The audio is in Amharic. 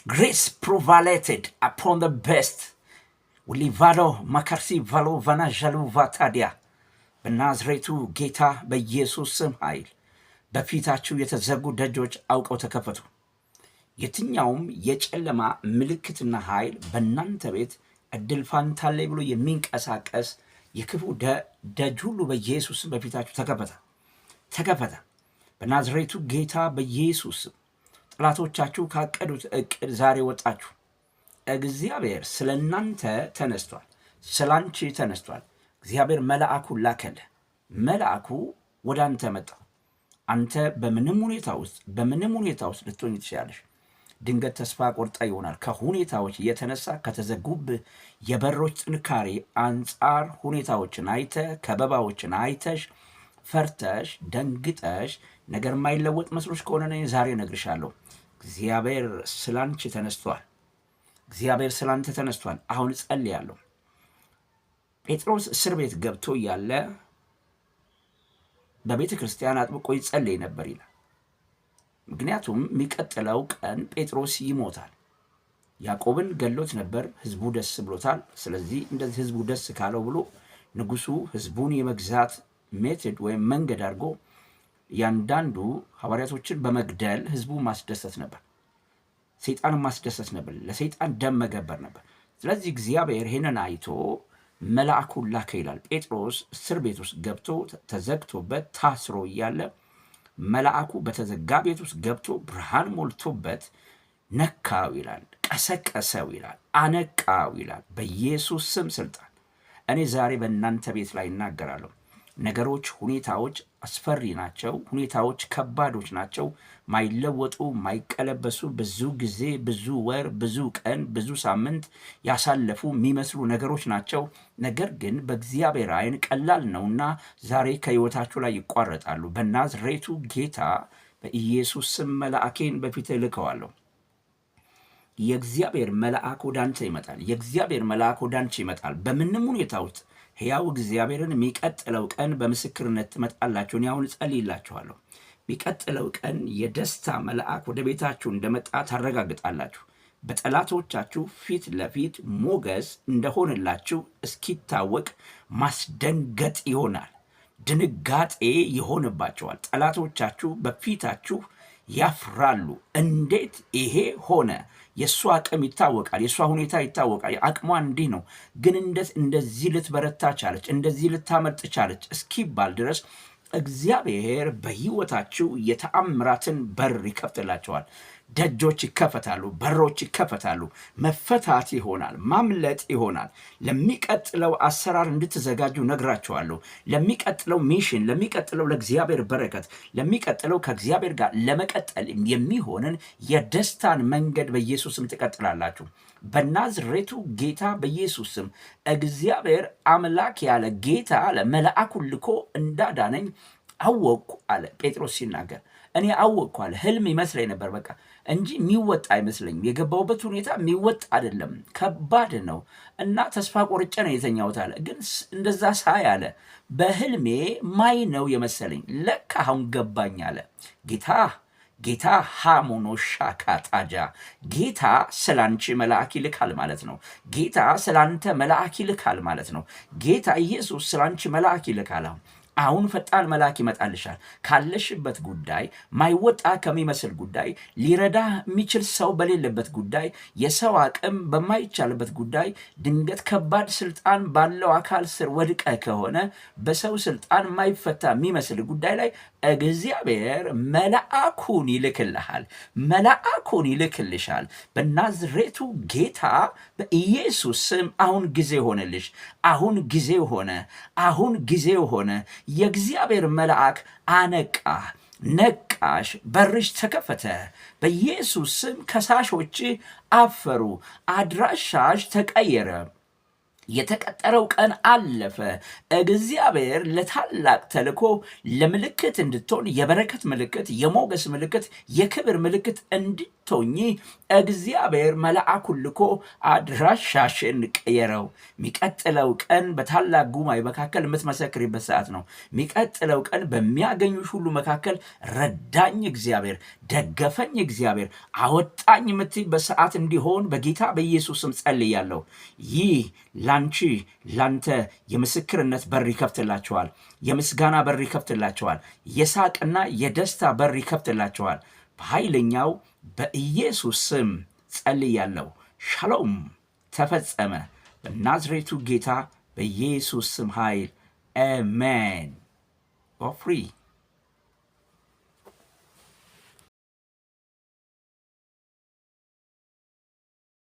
Grace prevailed upon the beast ውሊቫሎ ማካርሲ ቫሎ ቫናዣሉ ቫታዲያ። በናዝሬቱ ጌታ በኢየሱስ ስም ኃይል በፊታችሁ የተዘጉ ደጆች አውቀው ተከፈቱ። የትኛውም የጨለማ ምልክትና ኃይል በእናንተ ቤት እድል ፋንታ አለኝ ብሎ የሚንቀሳቀስ የክፉ ደጅ ሁሉ በኢየሱስ ስም በፊታችሁ ተከፈተ፣ ተከፈተ። በናዝሬቱ ጌታ በኢየሱስ ስም ጠላቶቻችሁ ካቀዱት እቅድ ዛሬ ወጣችሁ። እግዚአብሔር ስለ እናንተ ተነስቷል፣ ስለ አንቺ ተነስቷል። እግዚአብሔር መልአኩን ላከልህ። መልአኩ ወደ አንተ መጣ። አንተ በምንም ሁኔታ ውስጥ፣ በምንም ሁኔታ ውስጥ ልትሆኝ ትችላለሽ። ድንገት ተስፋ ቆርጠህ ይሆናል። ከሁኔታዎች የተነሳ፣ ከተዘጉብህ የበሮች ጥንካሬ አንጻር ሁኔታዎችን አይተህ፣ ከበባዎችን አይተሽ፣ ፈርተሽ ደንግጠሽ ነገር የማይለወጥ መስሎሽ ከሆነ እኔ ዛሬ እነግርሻለሁ፣ እግዚአብሔር ስላንቺ ተነስቷል። እግዚአብሔር ስላንተ ተነስቷል። አሁን እጸልያለሁ። ጴጥሮስ እስር ቤት ገብቶ እያለ በቤተ ክርስቲያን አጥብቆ ይጸልይ ነበር ይላል። ምክንያቱም የሚቀጥለው ቀን ጴጥሮስ ይሞታል። ያዕቆብን ገሎት ነበር፣ ህዝቡ ደስ ብሎታል። ስለዚህ እንደዚህ ህዝቡ ደስ ካለው ብሎ ንጉሱ ህዝቡን የመግዛት method ወይም መንገድ አድርጎ እያንዳንዱ ሐዋርያቶችን በመግደል ህዝቡ ማስደሰት ነበር። ሰይጣንን ማስደሰት ነበር። ለሰይጣን ደም መገበር ነበር። ስለዚህ እግዚአብሔር ይህንን አይቶ መልአኩን ላከ ይላል። ጴጥሮስ እስር ቤት ውስጥ ገብቶ፣ ተዘግቶበት፣ ታስሮ እያለ መልአኩ በተዘጋ ቤት ውስጥ ገብቶ ብርሃን ሞልቶበት ነካው ይላል፣ ቀሰቀሰው ይላል፣ አነቃው ይላል። በኢየሱስ ስም ስልጣን እኔ ዛሬ በእናንተ ቤት ላይ እናገራለሁ። ነገሮች፣ ሁኔታዎች አስፈሪ ናቸው። ሁኔታዎች ከባዶች ናቸው። ማይለወጡ፣ ማይቀለበሱ፣ ብዙ ጊዜ፣ ብዙ ወር፣ ብዙ ቀን፣ ብዙ ሳምንት ያሳለፉ የሚመስሉ ነገሮች ናቸው። ነገር ግን በእግዚአብሔር ዓይን ቀላል ነውና ዛሬ ከሕይወታችሁ ላይ ይቋረጣሉ። በናዝሬቱ ጌታ በኢየሱስ ስም መልአኬን በፊትህ እልከዋለሁ። የእግዚአብሔር መልአክ ወደ አንተ ይመጣል። የእግዚአብሔር መልአክ ወደ አንቺ ይመጣል። በምንም ሁኔታ ውስጥ ሕያው እግዚአብሔርን የሚቀጥለው ቀን በምስክርነት ትመጣላችሁ። እኔ አሁን እጸልይላችኋለሁ። የሚቀጥለው ቀን የደስታ መልአክ ወደ ቤታችሁ እንደመጣ ታረጋግጣላችሁ። በጠላቶቻችሁ ፊት ለፊት ሞገስ እንደሆንላችሁ እስኪታወቅ ማስደንገጥ ይሆናል። ድንጋጤ ይሆንባቸዋል። ጠላቶቻችሁ በፊታችሁ ያፍራሉ። እንዴት ይሄ ሆነ? የእሷ አቅም ይታወቃል። የእሷ ሁኔታ ይታወቃል። አቅሟ እንዲህ ነው፣ ግን እንዴት እንደዚህ ልትበረታ ቻለች? እንደዚህ ልታመልጥ ቻለች? እስኪባል ድረስ እግዚአብሔር በሕይወታችሁ የተአምራትን በር ይከፍትላችኋል። ደጆች ይከፈታሉ፣ በሮች ይከፈታሉ። መፈታት ይሆናል፣ ማምለጥ ይሆናል። ለሚቀጥለው አሰራር እንድትዘጋጁ ነግራችኋለሁ። ለሚቀጥለው mission፣ ለሚቀጥለው ለእግዚአብሔር በረከት፣ ለሚቀጥለው ከእግዚአብሔር ጋር ለመቀጠል የሚሆንን የደስታን መንገድ በኢየሱስ ስም ትቀጥላላችሁ። በናዝሬቱ ጌታ በኢየሱስ ስም እግዚአብሔር አምላክ ያለ ጌታ አለ መልአኩን ልኮ እንዳዳነኝ አወቅኩ አለ ጴጥሮስ ሲናገር። እኔ አወቅኩ አለ። ህልም ይመስለኝ ነበር በቃ እንጂ የሚወጣ አይመስለኝም። የገባሁበት ሁኔታ የሚወጣ አይደለም፣ ከባድ ነው እና ተስፋ ቆርጬ ነው የተኛሁት አለ። ግን እንደዛ ሳይ አለ በህልሜ ማይ ነው የመሰለኝ፣ ለካ አሁን ገባኝ አለ። ጌታ ጌታ ሃሞኖ ሻካታጃ ጌታ ስላንቺ መልአክ ይልካል ማለት ነው። ጌታ ስላንተ መልአክ ይልካል ማለት ነው። ጌታ ኢየሱስ ስላንቺ መልአክ ይልካል። አሁን አሁን ፈጣን መልአክ ይመጣልሻል። ካለሽበት ጉዳይ፣ ማይወጣ ከሚመስል ጉዳይ፣ ሊረዳ የሚችል ሰው በሌለበት ጉዳይ፣ የሰው አቅም በማይቻልበት ጉዳይ፣ ድንገት ከባድ ስልጣን ባለው አካል ስር ወድቀህ ከሆነ፣ በሰው ስልጣን ማይፈታ የሚመስል ጉዳይ ላይ እግዚአብሔር መልአኩን ይልክልሃል። መልአኩን ይልክልሻል። በናዝሬቱ ጌታ በኢየሱስ ስም አሁን ጊዜ ሆነልሽ። አሁን ጊዜ ሆነ። አሁን ጊዜ ሆነ። የእግዚአብሔር መልአክ አነቃ፣ ነቃሽ፣ በርሽ ተከፈተ። በኢየሱስ ስም ከሳሾች አፈሩ፣ አድራሻሽ ተቀየረ። የተቀጠረው ቀን አለፈ። እግዚአብሔር ለታላቅ ተልእኮ ለምልክት እንድትሆን፣ የበረከት ምልክት፣ የሞገስ ምልክት፣ የክብር ምልክት እንድትሆኚ እግዚአብሔር መልአኩን ልኮ አድራሻሽን ቀየረው። የሚቀጥለው ቀን በታላቅ ጉባኤ መካከል የምትመሰክሪበት ሰዓት ነው። የሚቀጥለው ቀን በሚያገኙሽ ሁሉ መካከል ረዳኝ እግዚአብሔር፣ ደገፈኝ እግዚአብሔር፣ አወጣኝ የምትይበት ሰዓት እንዲሆን በጌታ በኢየሱስ ስም ጸልያለሁ። ይህ ላንቺ ላንተ የምስክርነት በር ይከፍትላቸዋል። የምስጋና በር ይከፍትላቸዋል። የሳቅና የደስታ በር ይከፍትላቸዋል። በኃይለኛው በኢየሱስ ስም ጸልያለሁ። ሻሎም ተፈጸመ። በናዝሬቱ ጌታ በኢየሱስ ስም ኃይል አሜን። Free.